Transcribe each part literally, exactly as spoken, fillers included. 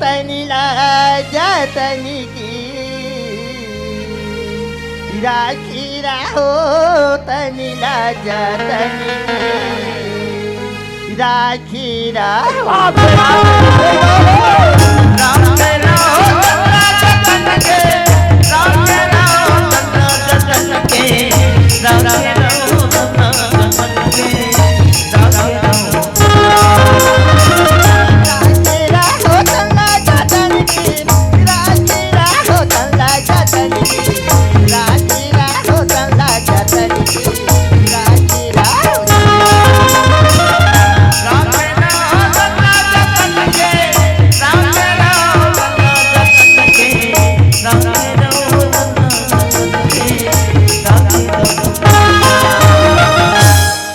तनी ला जतन की राखी राहो, तनी ला जतन की राखी राहो।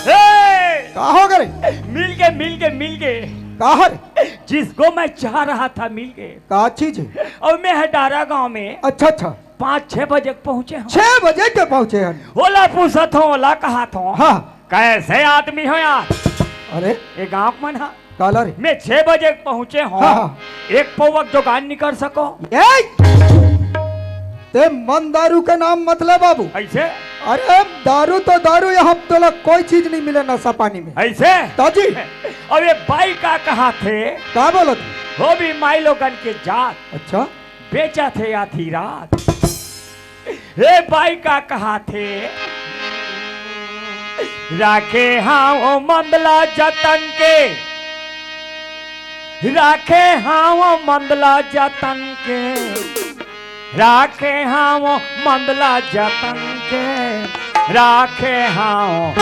ए! का हो गे रे? मिल गे, मिल गे, मिल गे। का हो रे? जिसको मैं चाह रहा था, मिल गे। का चीज है? अउ मैं ह डारा गांव में अच्छा, अच्छा। पाँच छह बजे के पहुंचे हंव। छह बजे के पहुंचे हन। ओला पूछत हंव, ओला कहत हंव। हाँ। कैसे आदमी हो यार? अरे। ये गांव मन हा। काला रे? मैं छह बजे के पहुंचे हंव। हाँ, हाँ। एक पौवा के जुगाड़ नइ कर सको? ए! ते मन दारू के नाम मत ले बाबू। अइसे? अरे दारू तो दारू, यहाँ तोला कोई चीज नइ मिले नशा पानी में। अइसे? ताजी। अब ये बाई का कहथे? का बोलत? वो भी माई लोगन के जात। अच्छा। बेचथे आधी रात। ए बाई का कहथे? राखे हंव मंद ला जतन के, राखे हंव मंद ला जतन के, राखे हंव मंद ला जतन के, राखे हंव।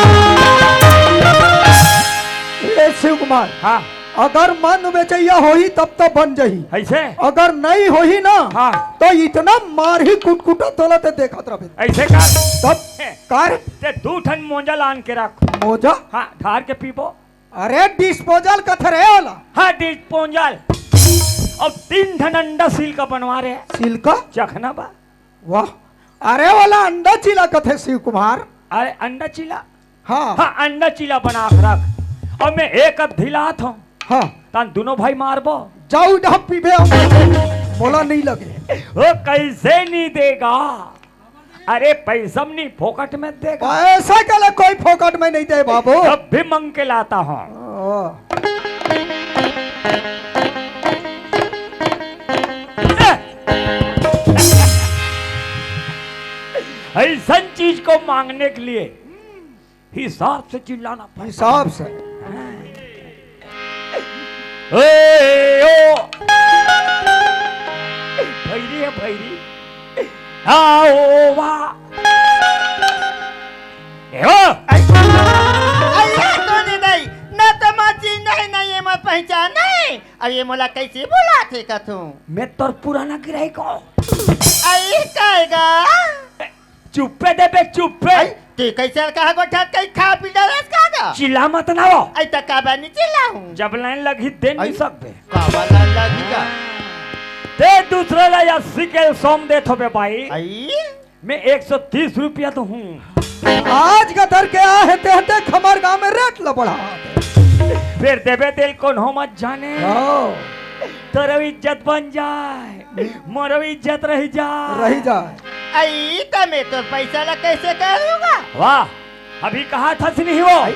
ए शिव कुमार, हाँ। अगर मंद बेचइया होही तब तो बन जही। अइसे? अगर नइ होही ना, हाँ। तो इतना मारही कुटकुटा तोला ते देखत रहिबे। अइसे का? तब हे। का रे? ते दू ठन मोजा लान के रख। मोजा? हाँ, ढार के पीबो। अरे disposal कथे रे ओला। हाँ, disposal। अब तीन ठन अंडा सिल्का बनवा रे। सिल्का? चखना बा। वाह, अरे ओला अंडा चीला कथे शिव कुमार। अरे अंडा चीला? हाँ। हाँ, अंडा चीला बना के रख। अब मैं एक अद्धी लात हंव। हाँ। तहां दूनों भाई मारबो। जाऊ ना पीबे, मोला नइ लगे। ओ कइसे नइ देगा? अरे पैसा म नइ, फोकट में देगा। पैसा के लिए कोई फोकट में नइ दे बाबू। तब भी मंग के लाता हंव। ओ। अइसन चीज को मांगने के लिए हिसाब से चिल्लाना पड़ता है। हिसाब से। ओए, ओ। भैरी हे, भैरी। आओ, वाह। ए, ओ। अइया तो नइ दई, न तो मोर चिन्हा हे, न ये मोर पहचान हे। अब ये मोला कइसे बुलाथे कथों? मैं तोर पुराना गिराही हंव। अई कहेगा? चुप्पे दे बे, चुप्पे। अई, ते कइसे कहा गोठा कहीं खा पी डरेस का गा? चिल्ला मत ना वो। अई त काबर नइ चिल्लाहूं? जब लाइन लगही दे नइ सकबे। काबर लाइन लगही गा? ते दूसरा ला अस्सी के सौ म देथो बे बाई। अई? मैं एक सौ तीस रुपया तो हूँ। आज का धर के आ हे, ते, ते हमर गांव में रेट ल बढ़ा। फेर देबे तेल कोनो मत जाने। हाँ। तोरो इज्जत बन जाय, मोरो इज्जत रहि जाय। रहि जाय। अई, त मैं तोर पैसा ला कइसे कहूंगा? वाह, अभी कहा था सिनी वो? अई,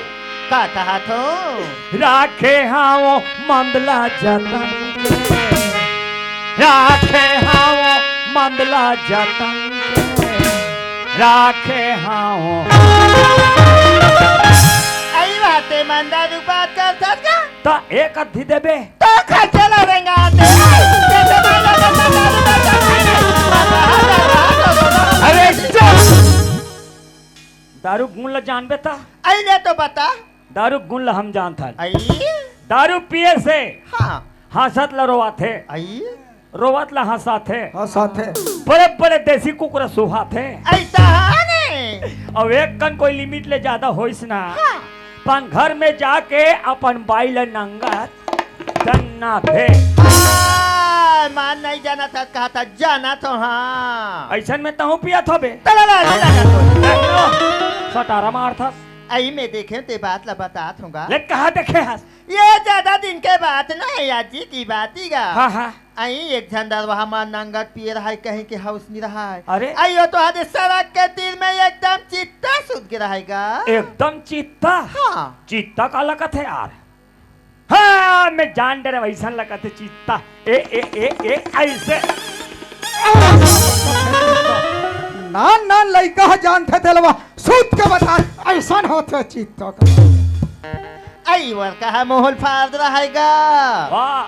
का कहा थो? राखे हंव मंद ला जतन के। राखे हंव मंद ला जतन के। राखे हंव। अई बाते मंदा रूपा कर सका। त एक अद्धी देबे। त खर्चा ला रेंगा दे। अरे चुप। दारू गुण ला जानबे त? अई ले तो बता। दारू गुण ला हम जानथन। अई? दारू पिए से हाँ। हंसत ला रोवाथे। अई? रोवत ला हंसाथे। हंसाथे। बड़े बड़े देसी कुकरा सुहाथे। अइसा हे ने? अउ एक कन कोई लिमिट ले जादा होइस ना। हाँ। पान घर में जाके अपन बाई ला नंगत तन्ना थे। हाँ, मान नइ जानत हस, कहा था जानत हंव, हाँ। अइसन में तहूं पियत होबे। तला ला, ला, ला, ला। सटारा मारथस। अई मैं देखे ते बात ला बतात हूँ गा। ले कहाँ देखे हस? ये ज्यादा दिन के बात नहीं, आज जी की बात ही गा। हाँ, हाँ। अई एक झन दरवाहा मा नंगत पिए रहाय, कहीं के हाउस नहीं रहाय। अरे। अई वो तो आधे सड़क के तीर में एकदम चित्ता सुत के रहाय गा। एकदम चित्ता? हाँ। चित्ता काला कथे यार? हाँ, मैं जान डरे वैसन लगत हे चित्ता। ए, ए, ए, ए, ऐसे। नान, नान लइका ह जानथे तेलवा, सूत के बता, ऐसन होथे चित्ता का। अई वर कहा मोहल फाड़ रहाय गा। वाह।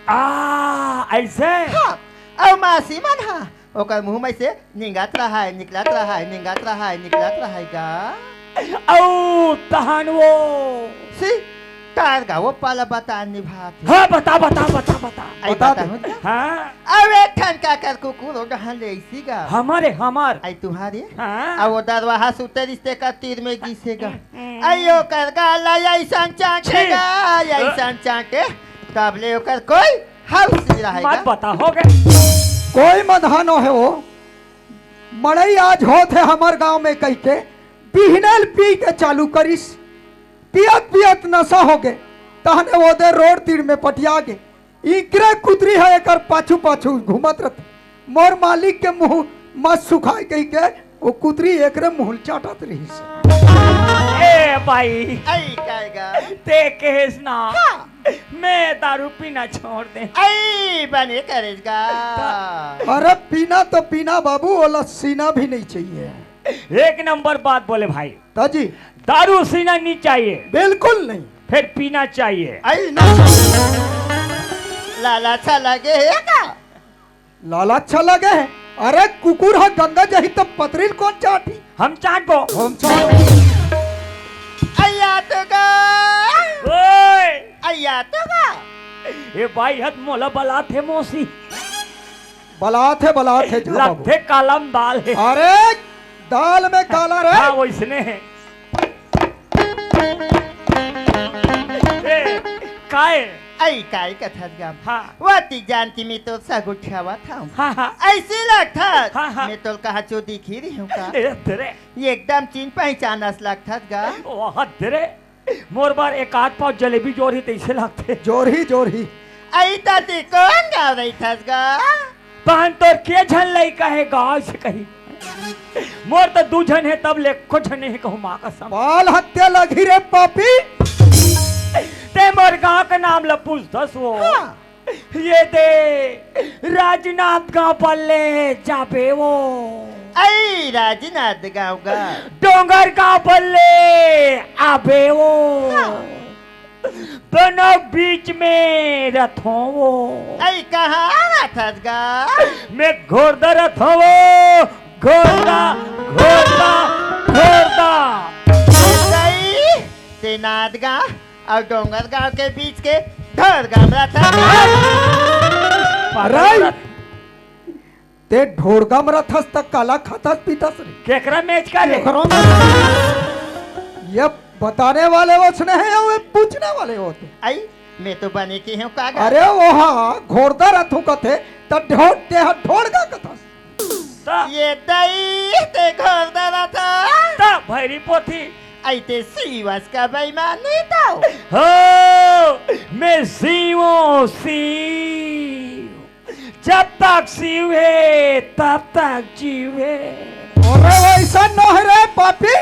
आ, ऐसे? हाँ, अउ मासी मन हा, ओकर मुंह में से निंगत रहाय, निकलत रहाय, निंगत रहाय, निकलत रहाय गा। अउ तहन वो सी, तार गा वो पाला बता निभात हे। हाँ, बता, बता, बता, बता। अई बता बता दे। हूँ। हाँ। अउ एक ठन का कर कुकुर ओ डहन ले अइसी गा। हमारे, हमार। अई तुम्हारे? हाँ। अउ वो दरवाहा सुते रिश्ते का तीर में गिसे गा। हम्म। अई ओकर गाला अइसन चांटे छी। गा, अइसन चांटे। तब ले ओकर कोई हाउस नहीं रहाय गा। मत बता, हो गए। कोई मधा नो हे वो। मड़ई आज होत हे हमर गांव में कहिके, बिहनल पी के चालू करिस। पियत पियत नशा हो गे, तहने ओदे रोड तीर में पटिया गे। इकरे कुतरी हे एकर पाछू पाछू घूमत रहिथे। मोर मालिक के मुंह मत सुखाय कहिके, वो कुतरी एकरे मुंह चाटत रहिस। ए भाई। अई काय गा? ते कहेस ना। हाँ। मैं दारू पीना छोड़ दे। अई बने करेस गा। अरे पीना तो पीना बाबू, ओला सीना भी नहीं चाहिए। एक नंबर बात बोले भाई। ताजी। दारू सीना नहीं चाहिए। बिल्कुल नहीं। फिर पीना चाहिए। अई ना। लाला अच्छा लगे हे का? लाला अच्छा लगे हे। अरे कुकुर ह गंगा जही त पतरील कौन चाटी? हम चाटबो। हम चाटबो। अइया तो गा। ओए। अइया तो गा। ए भाई हत मोला बलात हे मौसी। बलात हे, बलात हे, जा बाबू। लगथे काला म दाल हे। अरे, दाल में काला रे। हाँ, वइसने हे। ए, काय? अई, काय कथस गा? हाँ। वती जान की मैं तो सगुठियावत हूँ। हाँ, हाँ। अइसे लगथस। हाँ, हाँ। मैं तो कहाँ चो दिखी रही हूँ का? ए, तेरे। एकदम चिन पहचानस लगथस गा। वाह, तेरे। मोर बर एक आध पाव जलेबी जोरही तइसे लागथे। जोरही, जोरही। अई त ते कोन गाँव रहिथस गा? तहन तोर के झन लइका हे गाँव से कही? मोर त दू झन हे, तब ले एको झन नइ हे कहूँ माँ कसम। बाल हत्या लगही रे पापी। ते मोर गाँव के नाम ल पूछथस वो। हाँ। ये दे, राजनांदगांव बल्ले जाबे वो। अई राजनांदगांव गा। डोंगरगांव बल्ले आबे वो। हाँ। दोनों बीच में रथों वो। अई कहाँ रथस गा? मैं घोरदा रथों वो, घोरदा, घोरदा, घोरदा। सही, ते नांदगांव अउ डोंगरगांव के बीच के ढोरगांव रथस। राई, ते ढोरगांव रथस त काला खाथस पीथस रे? केकरा मेच का रे? केकरा मेच? ये बताने वाले वइसने हे या वो पूछने वाले होथे? अई, मैं तो बने के हूँ कागा। अरे वो हाँ, घोरदा रथों कथे, त ढोर, ते हा ढोरगा कथस। त ये दई ते घोरदा रथस। त भैरी पोथी। अई ते सीवस का बेईमानी तो। हो, मैं सीवों सीव। जब तक सीव हे, तब तक जीव हे। अरे वइसन नोहे रे पापी,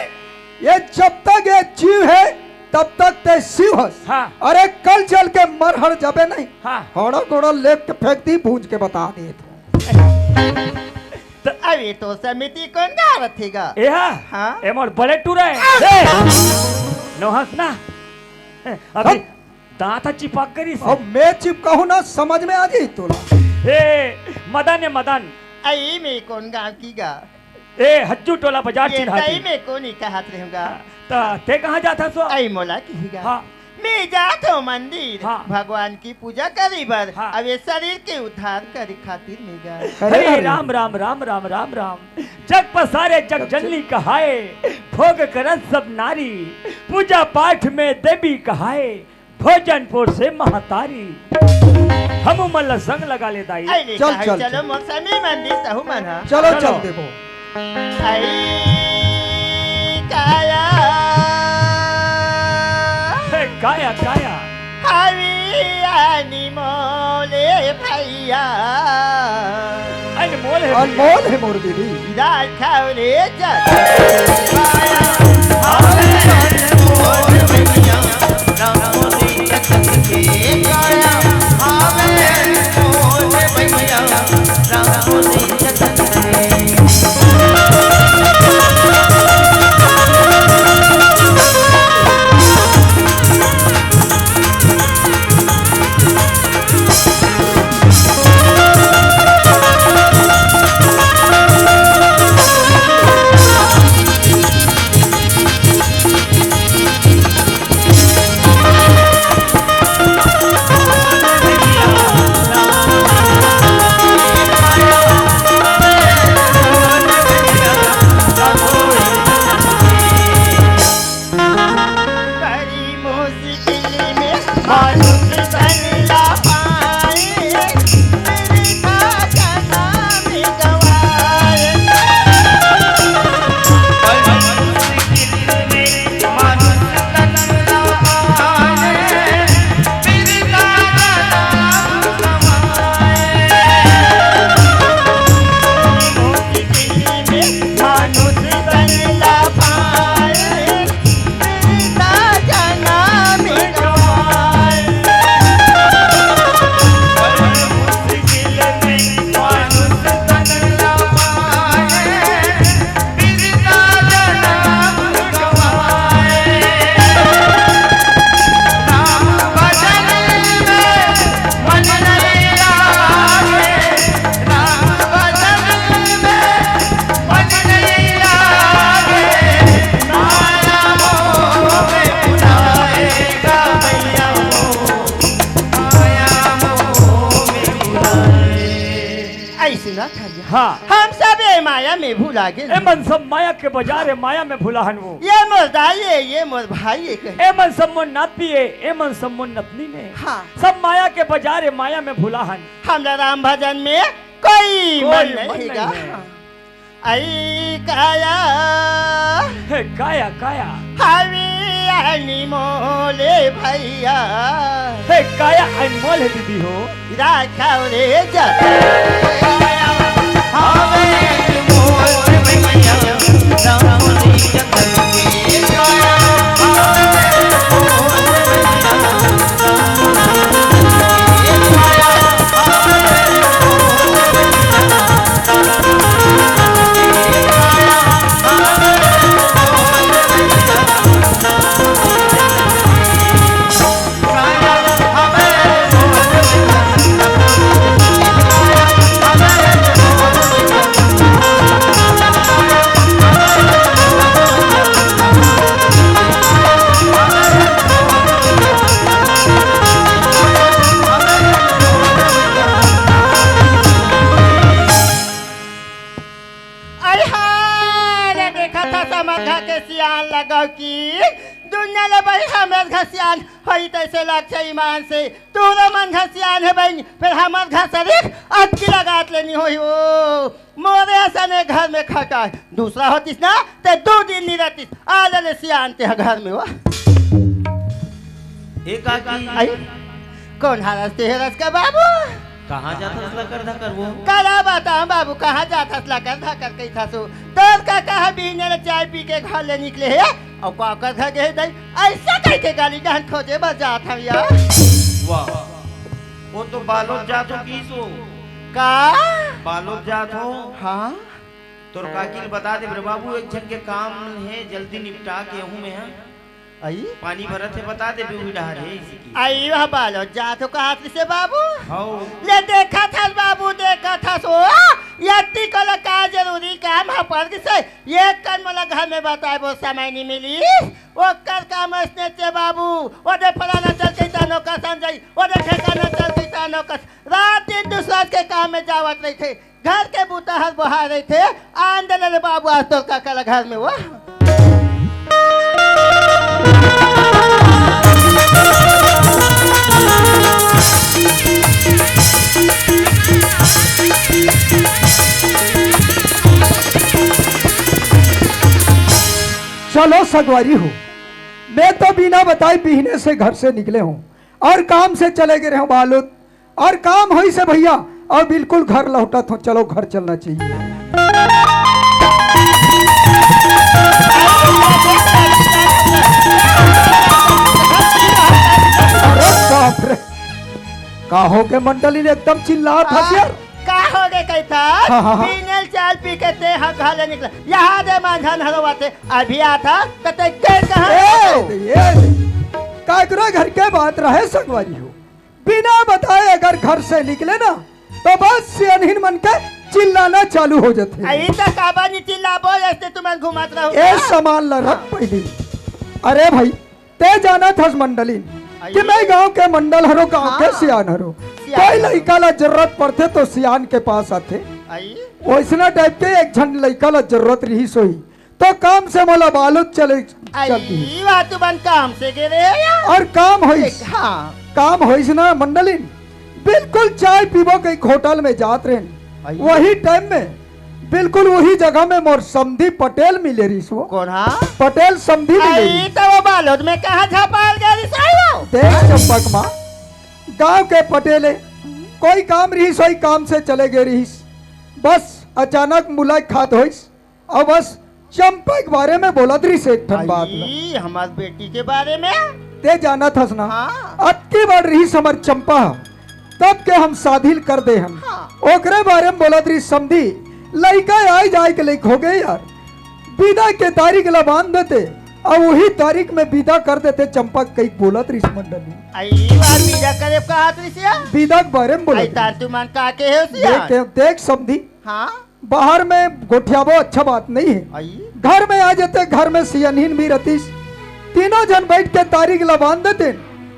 ये जब तक ये जीव हे, तब तक ते सीव हस। हाँ। अरे कल चल के मर हर जाबे नहीं। हाँ। हड़ो गोड़ो लेके फेंक दी, भूंज के बता देत हूँ। त अभी तो समिति कोन गाँव रथे गा? ए हा? हाँ? ए मोर बड़े टूरा हे। ए! नोहस ना। अभी हट। दांत ह चिपक करिस। अब मैं चिपकाहूँ ना, समझ में आ जाही तोला। ए, मदन हे, मदन। अई में कोन गाँव की गा? ए, हज्जू टोला बाजार ये चिन्हारी। तई में कोनी कहत रहे हूँ गा। त ते कहाँ जाथस वो? अई मोला किही गा। हाँ। मैं जात हूँ मंदिर, हाँ। भगवान की पूजा करे बर, हाँ। अब ये शरीर के उद्धार करे खातिर मैं गा। अरे, अरे अरे। राम, राम, राम, राम, राम, राम। जग पसारे जग जननी कहाए, भोग करत सब नारी, पूजा पाठ में देवी कहाए, भोजन पोर से महतारी। हमू मन ला संग लगा ले दाई। अरे चल, कहा चल, चलो चल। मोर समी मंदिर तहू मन हा। चलो, चलो। चल देबो। आई काया। काया, काया। हवे अनमोल भैया। अनमोल हे भैया। अनमोल हे मोर दीदी। राखव रे जतन के काया। हवे अनमोल भैया। राखव रे जतन के काया। हवे अनमोल भैया। राखव रे जतन के। बड़ी मुश्किल में मानुष तन ला पाए, बिरथा जनम गवाए। बड़ी मुश्किल में मानुष तन ला पाए, बिरथा जनम गवाए। मानुष तन ला पाए, बिरथा जनम गवाए। बड़ी मुश्किल में मानुष तन ला पाए, बिरथा जनम गवाए। राम भजन में मन नहीं लागे, राम भजन में मन नहीं लागे, माया मोह में भुलाएगा भैया वो, माया मोह में भुलाए। ऐसे ना था। हाँ। हम सब ए माया में भुला गे। एमन सब माया के बजार ए माया में भुला हन वो। ये मोर दाई ए, ये मोर भाई ए कहे। एमन सब मोर नाती ए, एमन सब मोर नतनी ने। हाँ। सब माया के बजार ए माया में भुला हन। हमला राम भजन में कोई कोई मन मन नहीं नहीं गा। है। आई काया। हे काया, काया। हवे अनमोल भैया। हे काया अनमोल हे दीदी हो। राखव रे जतन। अरे हाँ, रे देखा था समरघा के सियान लगाओ कि दुनिया ले बड़ी हमर घर सियान होई तैसे लागथे ईमान से। तोरो मन घर सियान हे बहिनी, फिर हमर घर सरीर अटकी लगात लेनी होही ओ। मोरे असन ए घर में खटाए। दूसरा होतिस ना, ते दू दिन नी रहतिस। आ ले ले सियान ते ह घर में ओ। ए काकी। आई? कौन हालत ते हे रस का बाबू? कहाँ जाथस लकर धकर वो? काला बताऊं बाबू, कहाँ जाथस लकर धकर कहिथस ओ? तोर का कहा बिहने ले चाय पी के घर ले निकले हे, अउ काकर घर गे हे दई, ऐसा कह के गाली डहन खोजे बर जात हव यार। वाह, वो तो बालोद जात हो किस वो? का? बालोद जात हो? हाँ? तोर काकी ल बता दे रे बाबू, एक झन के काम हे, जल्दी निपटा के आहूं मैं हा। आई? पानी भरत हे, बता दे, बेहुई डहार हे इसी की। आई वह बालोद जात हो कहात रिसे बाबू? हौ। ले देखत हस बाबू, देखत हस ओ, यत्ती कोला का जरूरी काम ह पर गिसे, एक कन मोला घर में बताए बर समय नी मिलिस। ओकर काम अइसने चे बाबू, ओदे फलाना चल कहिथन ओकर संग जाई, ओदे ठेकाना चल कहिथन ओकर, रात दिन दूसरा के काम में जावत रहिथे। घर के बूता हर बोहाय रहिथे, आन दे ले रे बाबू, आज तोर काका ला घर में वो। चलो सगवारी हो, मैं तो बिना बताए बिहने से घर से निकले हूँ और काम से चले गए हूँ बालूद, और काम होइस हे भैया, और बिल्कुल घर लौटत हूँ। चलो, घर चलना चाहिए। अरे बाप रे, का हो गे मंडली ने एकदम चिल्लात हस यार? का हो गे कहिथस? हाँ, हाँ, हाँ। पीने ल चाल पी के ते ह घर ले निकला। यहाँ दे मांझा नहरवा ते अभी आथस, त ते के कहाँ ए, हो? ए, काकरो घर के बात रहे संगवारी हो। बिना बताए अगर घर से निकले ना, तो बस सियानहिन मन के चिल्लाना चालू हो जाथे। अई त काबर नी चिल्लाबो, अइसने तुमन घूमत रहो ए, का? सामान ला रख हाँ। पहली। अरे भाई, ते जानत हस मंडली आइए। कि मैं गांव के मंडल हरो, गांव के हाँ। सियान हरो। सियान कोई हरो। लइका ला जरूरत पड़थे तो सियान के पास आथे। आइए। वैसना टाइप के एक झन लइका ला जरूरत रहिस होही, तो काम से मोला बालूद चले चल दी। आई, वाह, तुमन काम से गे रहे यार। और काम होइस। देख, हाँ। काम होइस ना मंडलिन, बिल्कुल चाय पीबो कहीं होटल में जात रहेन। आई। वही टाइम में बिल्कुल वही जगह में मोर समधी पटेल मिले रहिस वो। कौन हा? पटेल समधी मिले आई, रहिस। तो वो बालूद में कहाँ झपाल गए रहिस आई वो? देख चंपक माँ, गांव के पटेल हे, कोई काम रहिस, वही काम से चले गए रहिस। बस अचानक मुलाकात होइस, अब बस चंपा के बारे में बोलत रहिस एक ठन बात ला। आई, हमार बेटी के बारे में? ते जानत हस ना, हाँ। अतकी बड़ रहिस हमर चंपा, तब के हम शादी ल कर दे हन। हाँ। ओकरे बारे में बोलत रहिस समधी, लइका आए जाए के लइक हो गए यार। बिदा के तारीख ला बांध देते, अब वही तारीख में बिदा कर देते। चंपा कई बोलत रहिस मंडली। आई, बार बिदा करे कहत रहिस या? बिदा के बारे में बोलत आई, रहिस। तार तुमन का के हो सिया? देख, देख समधी। हाँ। बाहर में गोठियाबो अच्छा बात नहीं है। आई। घर में आ जाते, घर में सियनहिन भी रहतीस, तीनों झन बैठ के तारीख ला बांध देते।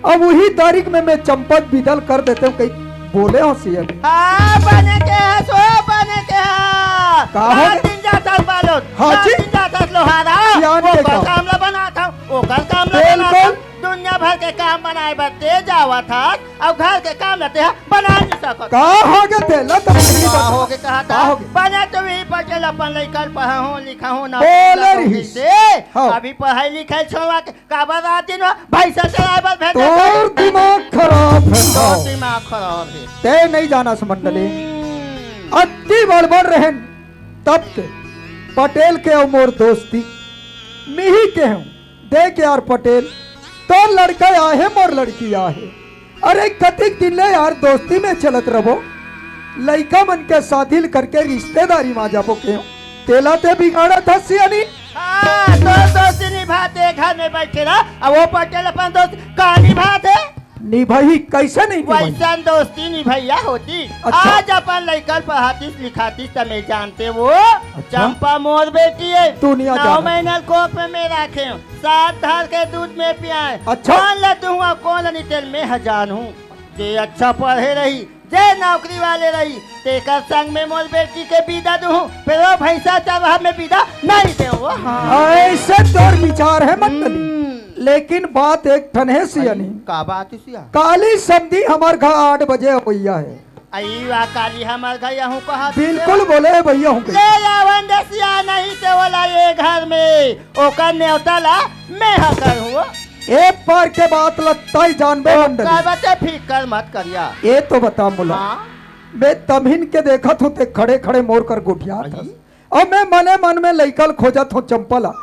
अब वही तारीख में मैं चंपा के बिदा ल कर देते हूँ, कहीं बोले हो सियन। हाँ, बने के है, सो बने के है। का हो? रात दिन जाता बालूद, हाँ रात जी। दिन जाता लोहारा, सियान के ओकर काम। काम ला बनाता, ओकर काम ला बिल्कुल। बनाता। दुनिया भर के काम बनाए बर ते जावत हस, अउ घर के काम ला ते ह बना नहीं सकत। का हो गे तेला तो नहीं का बता। हो गे कहा का था? हो गे? बने तो वही पटेल अपन लइका ल पढ़ाहूँ, लिखाहूँ, नौकरी बोले लगाहूँ रहिस। कइसे? हाँ। अभी पढ़ाई लिखाई छोड़वा के काबर रात दिन भैंसा चराए बर भेज देथे? तोर दिमाग खराब है। तोर हाँ। दिमाग खराब है। ते नहीं जानस मंडली। हम्म। अतकी बड़ बड़ रहेन तब के पटेल के अउ मोर दोस्ती मिही के हूँ। देख यार पटेल, तोर लड़का आहे, मोर लड़की आहे। अरे कतिक दिन ले यार दोस्ती में चलत रबो, लइका मन के शादी ल करके रिश्तेदारी मा जाबो केहू, तेला ते बिगाड़त हस सियानी। हाँ, तोर दोस्ती निभाते घर में बैठे रह, अब वो पटेल अपन दोस्त का निभाते? निभाही, कैसे नहीं निभाही? वैसन दोस्ती निभैया होती। अच्छा। आज अपन लइका ल पढ़ातीस लिखातीस त मैं जानते वो अच्छा। चंपा मोर बेटी है। तू नहीं आ नौ जाना। महीना कोख में मैं राखे हूँ, सात धार के दूध में पियाए। अच्छा। कौन ला दूंगा, कौन ला नहीं, तेल मैं ह जानहूँ। जे अच्छा पढ़े रही, जे नौकरी वाले रही, तेकर संग में मोर बेटी के बिदा दूँ, फिर वो भैंसा चरवाहा में बिदा नहीं दे वो। हाँ। ऐसे तोर विचार है मंडली। हम्म। लेकिन बात एक ठन है सियानी। अरे, का बात है सिया? काली समधी हमार घर आठ बजे अवैया है। अई वा काली हमर घर यहूँ कहा बिल्कुल बोले हे भैया हूँ। ले आवन दे सिया, नहीं ते ओला ये घर में ओकर नेवता ला मैं ह करहूँ। ए पार के बात ला तय जानबे मंडली। ओकर बचे फिकर मत करिया। ए तो बता मोला। हाँ। मैं तमहिन के देखत हूँ ते खड़े खड़े मोर कर गोठियात हस। अई। अब मैं मने मन में लइका ल खोजत हूँ चंपा ला।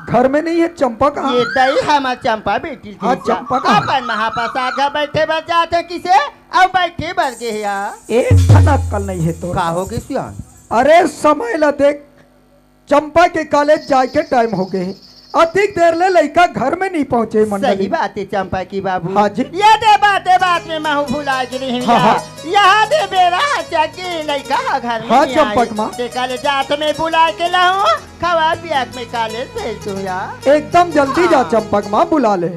घर में नहीं है चंपा कहाँ? ये दई हमर चंपा बेटी हाँ, किसे? चंपा कहाँ? अपन महाप्रसाद घर बैठे बर जात है किसे? अब बैठे बर गे हे या। एक ठन अक्कल नहीं है तोर। का हो गे सियान? अरे समय ला देख, चंपा के कॉलेज जाए के टाइम हो गे हे। अधिक देर ले लइका घर में नहीं पहुँचे मंडली। सही बात है चंपा की बाबू। हाँ जी। ये दे बात, दे बात में महू भुला गे रही हूँ हाँ, या। हाँ। यहाँ दे बेरा हचा के लइका ह घर में हाँ, नहीं आए। चंपक माँ। ते कॉलेज जात में बुला के लाऊं, खवा पिया के मैं कॉलेज भेज दूँ या। एकदम जल्दी जा हाँ। चंपक माँ, बुला ले।